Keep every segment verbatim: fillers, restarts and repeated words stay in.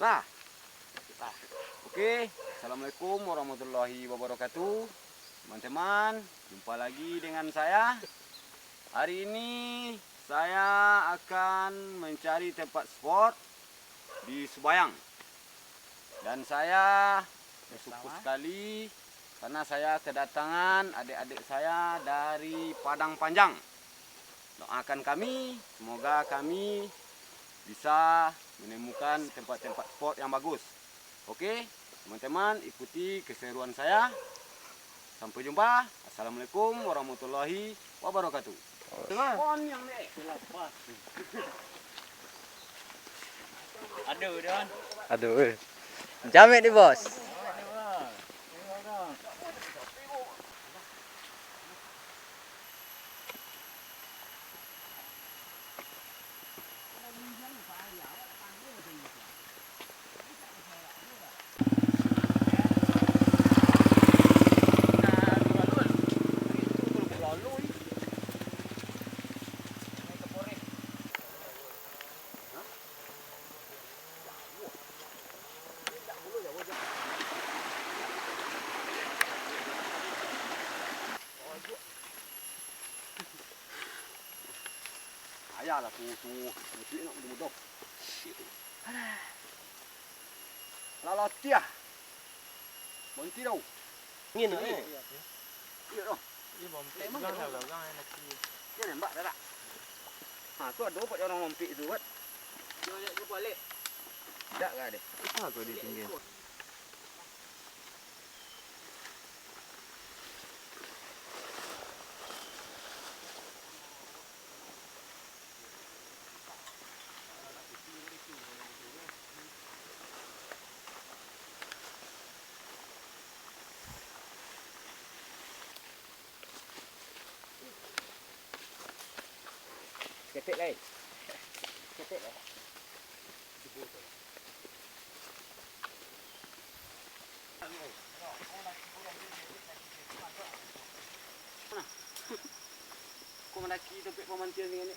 Lah. Oke, assalamualaikum warahmatullahi wabarakatuh. Teman-teman, jumpa lagi dengan saya. Hari ini saya akan mencari tempat sport di Subayang. Dan saya bersyukur sekali karena saya kedatangan adik-adik saya dari Padang Panjang. Doakan kami, semoga kami bisa menemukan tempat-tempat sport yang bagus. Oke, teman-teman, ikuti keseruan saya. Sampai jumpa. Assalamualaikum warahmatullahi wabarakatuh. Aduh, Don. Aduh, eh. Jamet ni, Bos. Payahlah tu, tu. Mesti nak mudah-mudah. Shit. Alah. Lah latiah. Bonti tau. Angin, eh. Iyo, doh. Iyo, bonti. Memang belakang, doh. Belakang, eh, laki. Dia nembak dah tak? Ha, tu ada empat orang rompik tu, kan. Dia, dia, dia balik. Tak kah dia? Apa kau dia tinggal? Ketek lai. Ketek lai. Ko mandaki tampek pamantian dengan ni.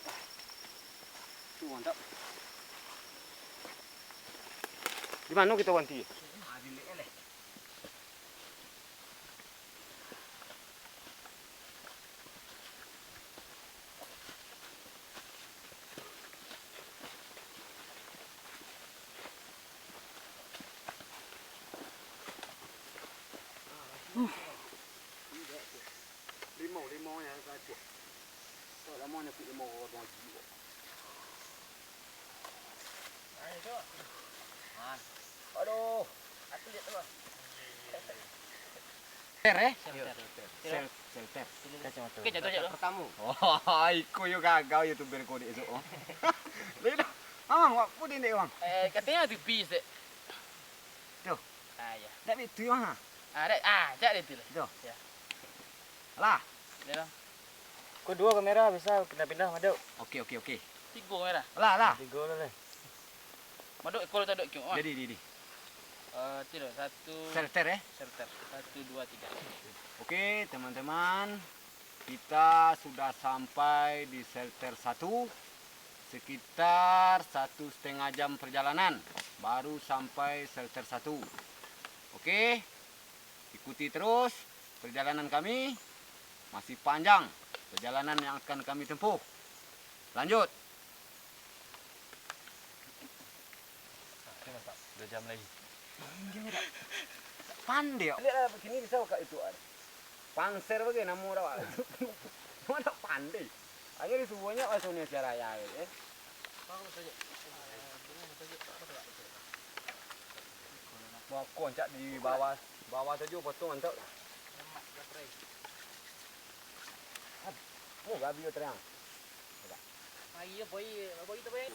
Tu mantap. Di mano kito banti? Ah, di lek, lek. Limau, limau yang kacau. Kok lama ni limau orang tu. Aduh, aku lihat tu. Ter, eh? Shelter. Sel-, shelter. Kacamata. Oke, jatuh, jatuh. Pertama. Oh, iko yo gagal YouTuber ko dek esok, oh. Lek dah. Amang, wak pun dek, Bang. Eh, katanya tu bis, dek. Tuh. Ah, ya. Dak betul, ha. Ah, dak. Ah, jak dek tu lah. Tuh. Ya. Alah. Ya, Bang. Ko duo kamera bisa pindah-pindah, Maduk. Oke, oke, oke. Tigo kamera. Alah, alah. Tigo lah, leh. Maduk, ekor tu Maduk, kiok, ah. Jadi, jadi. Eh, tu dah, satu. Shelter, eh? Shelter. Satu, dua, tiga. Oke, teman-teman. Kita sudah sampai di shelter satu. Sekitar satu setengah jam perjalanan, baru sampai shelter satu. Oke. Ikuti terus perjalanan kami, masih panjang perjalanan yang akan kami tempuh. Lanjut. Dua jam lagi. Pandai, kok. Lihatlah, begini bisa buka itu, ah. Panser bagai namo dah, Pak. Mana pandai. Hanya disuruhnya langsung ni acara ya, eh. Wah, koncak di bawah, bawah saja potong mantap. Mau gak bio terang? Ayo, boy, boy itu, boy.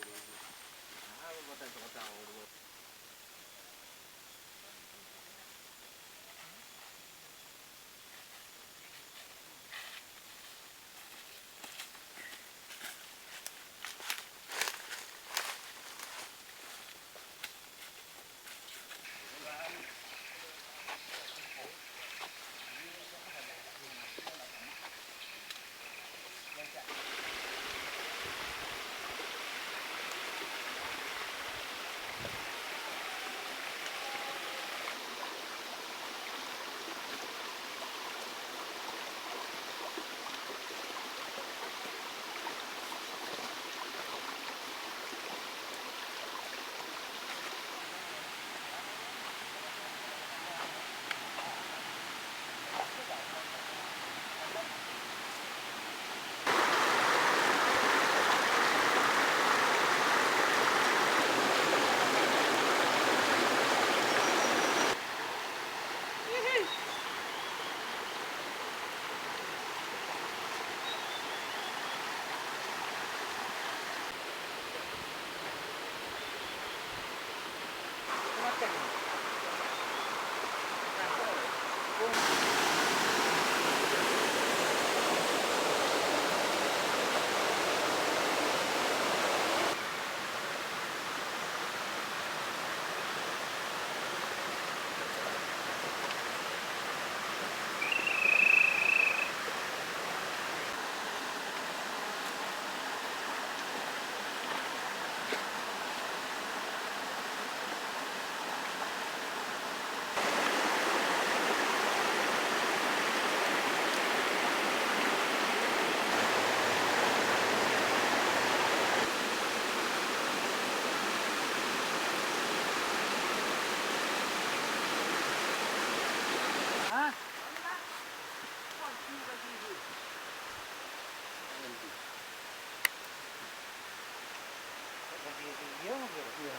Iyo, iyo.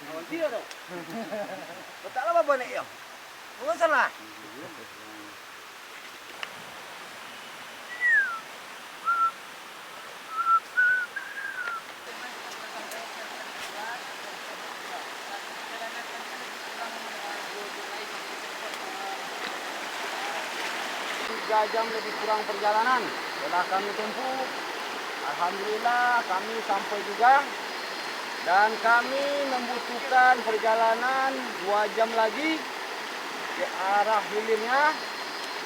Awan dia tu. Letaklah baba nek yo. Bukan salah. Tiga jam lebih kurang perjalanan telah kami tempuh. Alhamdulillah, kami sampai juga. Dan kami membutuhkan perjalanan dua jam lagi ke arah hilirnya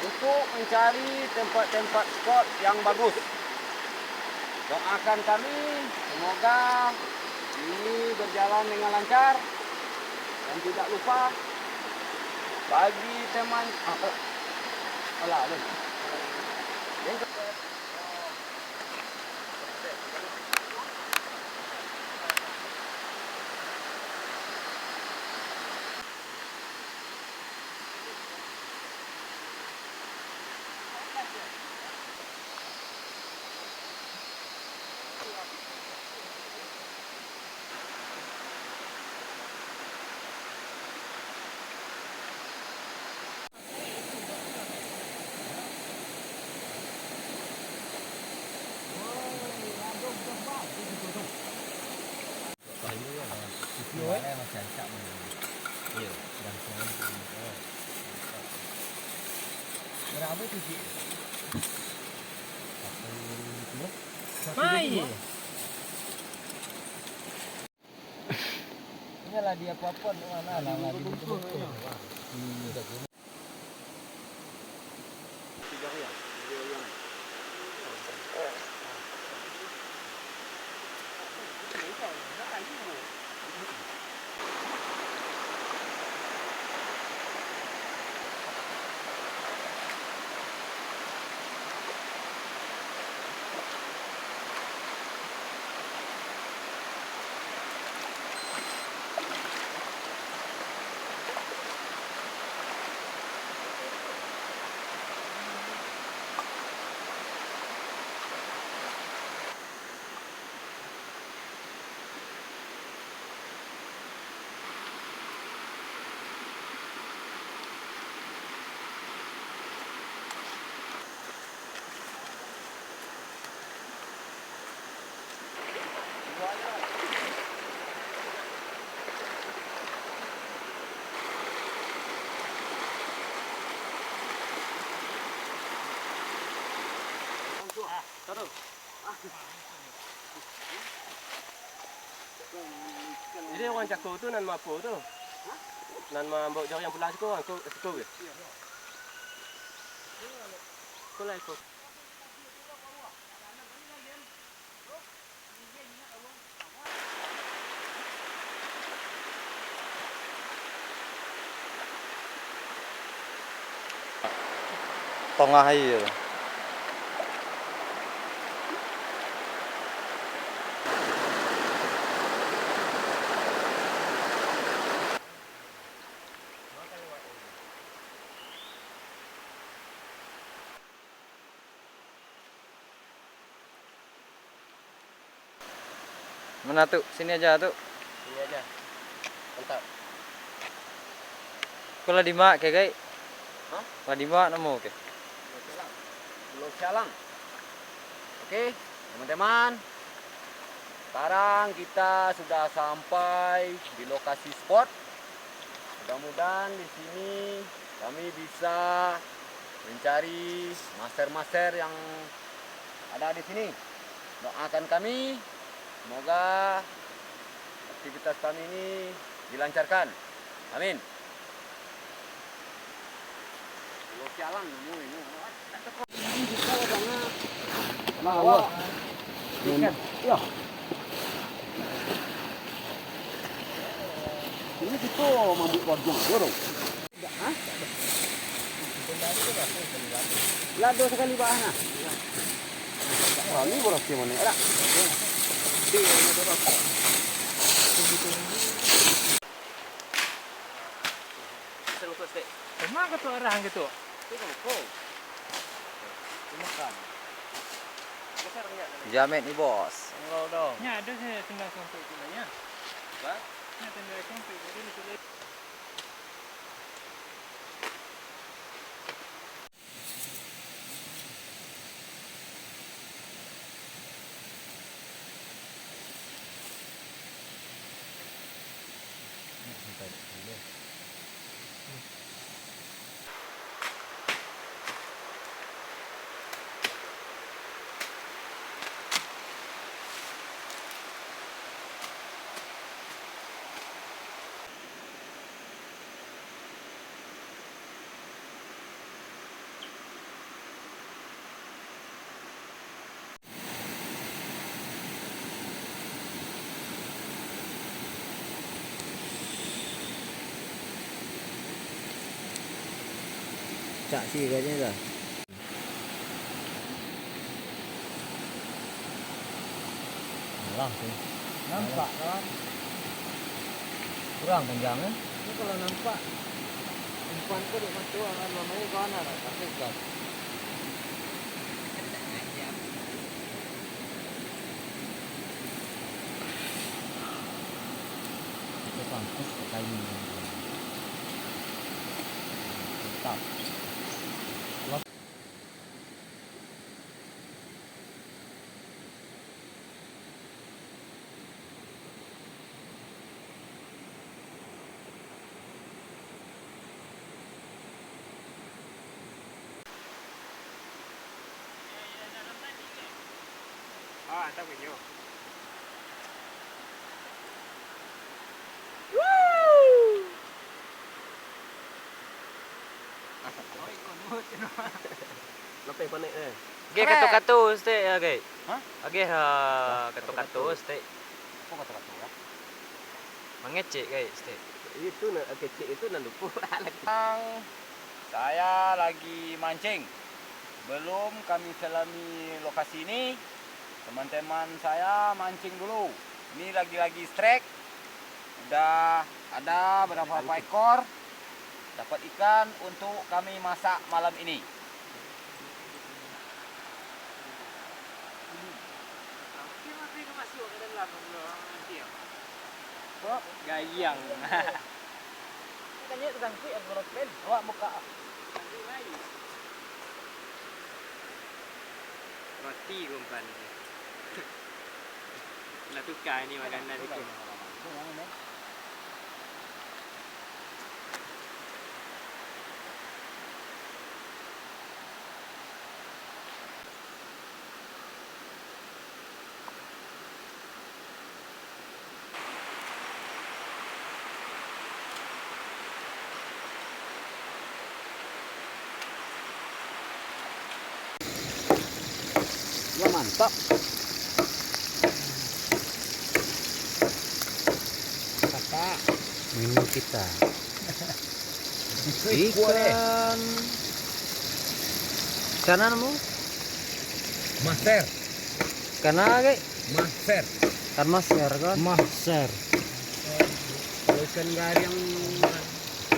untuk mencari tempat-tempat spot yang bagus. Doakan kami, semoga ini berjalan dengan lancar dan tidak lupa bagi teman, ah, eh, alah, alun. Yang ke- Mai. Inyolah di apo-apo tu, mana lah, lah di bungkuih tu. Hmm. Jadi urang cako tu nan maapo tu? Nan maambauk jariang pulang siko, angko siko ke? Ko lah iko. Tongah aia. Mana tu? Sini aja tu. Sini aja. Mantap. Ko lah dimak ke, Gai? Hah? Lah dimak namo ke? Pulau Sialang. Pulau Sialang. Oke, teman-teman. Sekarang kita sudah sampai di lokasi spot. Mudah-mudahan di sini kami bisa mencari master-master yang ada di sini. Doakan kami, semoga aktivitas kami ini dilancarkan. Amin. Pulau Sialang namo ini. Nah, wah. Ikan. Yo. Ini kito mambuek bagian dorong. Hah? Lado sakali bah nah. Wah, ini boros ke mana, dak? Kama ka tu arah ka tu? Tu kan kau. Dimakan. Jamet ni, Bos. Nya ado se tendang sompek tu lah, nya. Hah? Nya tendang sompek, jadi di sini. Cak si agaknyo tu. Alah tu. Nampak, kawan? Kurang panjang, kan? Itu kalau nampak umpan ko dek mato, kan, namanya kawan lah, tapi kan. Itu pantas sekali. Tetap. Ah, tak video. Lapeh panek eh. Gek kato-kato stek ya, gek. Hah? Agek ha, kato-kato stek. Apa kato-kato ya? Mangecek gek stek. Itu nak kecek itu nak lupa lagi. Ang, saya lagi mancing. Belum kami selami lokasi ini, teman-teman saya mancing dulu. Ini lagi-lagi strike. Udah ada berapa ekor dapat ikan untuk kami masak malam ini. Kok gayang. Awak buka. Roti ko umpan. Lah tuka ni makanan situ. Ya, mantap. Kakak. Ini kita. Ikan. Ikan apa? Maser. Ikan apa, Kak? Maser. Ikan maser, kan? Maser. Kalau ikan gariang,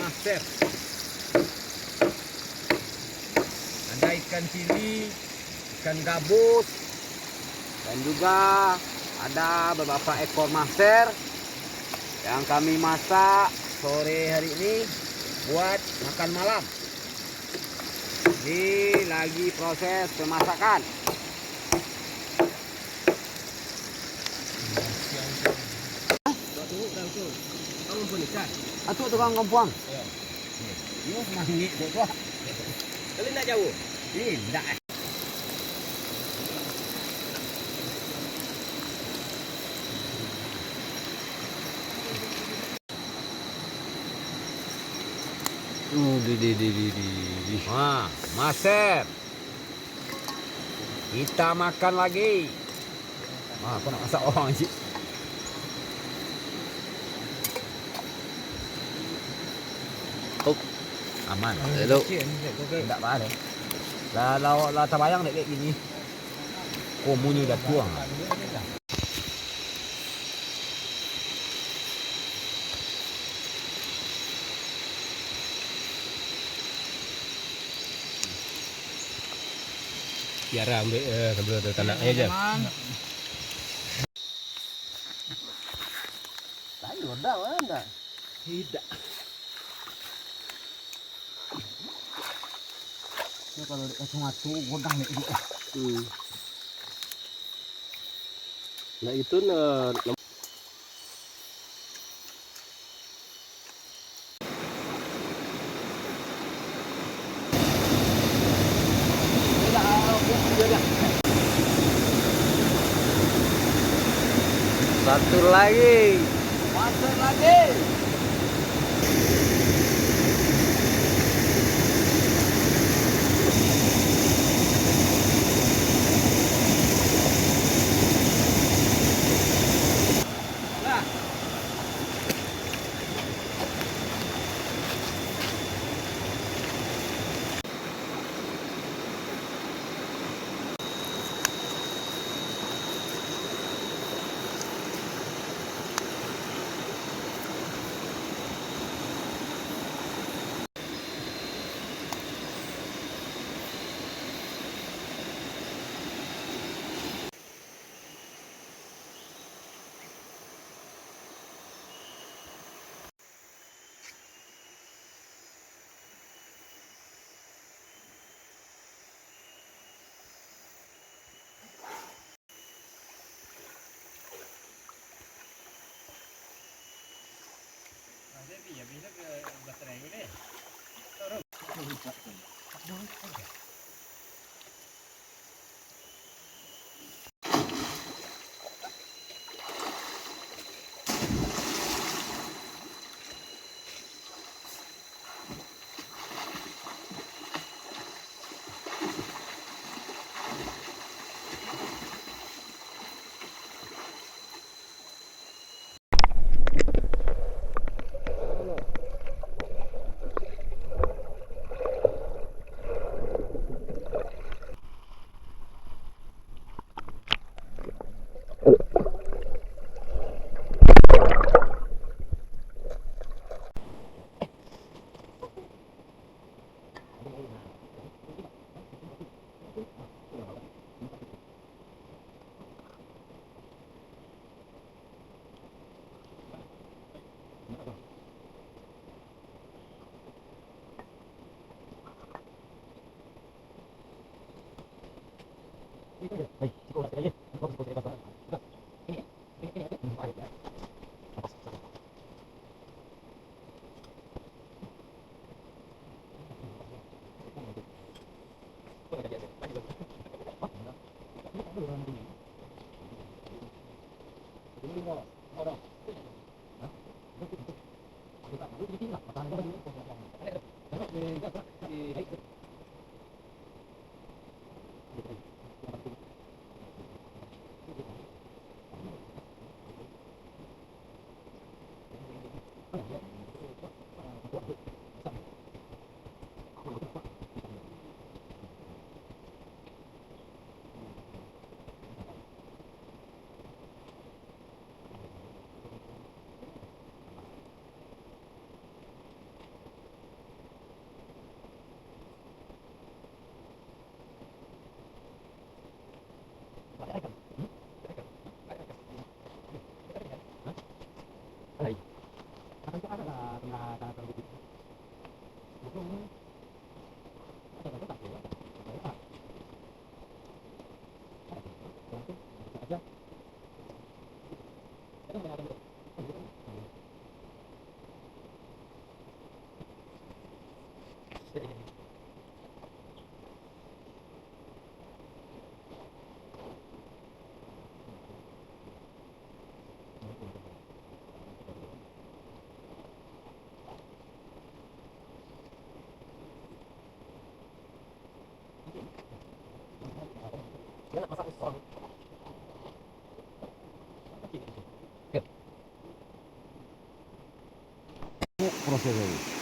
maser. Ada ikan cili, ikan gabus, dan juga ada beberapa ekor maser yang kami masak sore hari ini buat makan malam. Ini lagi proses pemasakan. Atuk tukang kampuang. Iyo, mangik tu, tu. Tapi ndak jauah. Eh, ndak, eh. Uh, di, di, di, di, di. Ha, maser. Kita makan lagi. Ha, aku nak masak orang cik. Up. Aman. Hello. Ndak apa deh. Lah, lah, lah tabayang dek kek gini. Komunyo jatuah. Tiara ambil, eh, sambil ada tanak. Ayo, Jam. Tahu dah, mana? Tidak. Ya, kalau di kacamata, godang ni, ibu. Hmm. Nah, itu nah, Satu lagi. Masuk lagi. Proses tadi.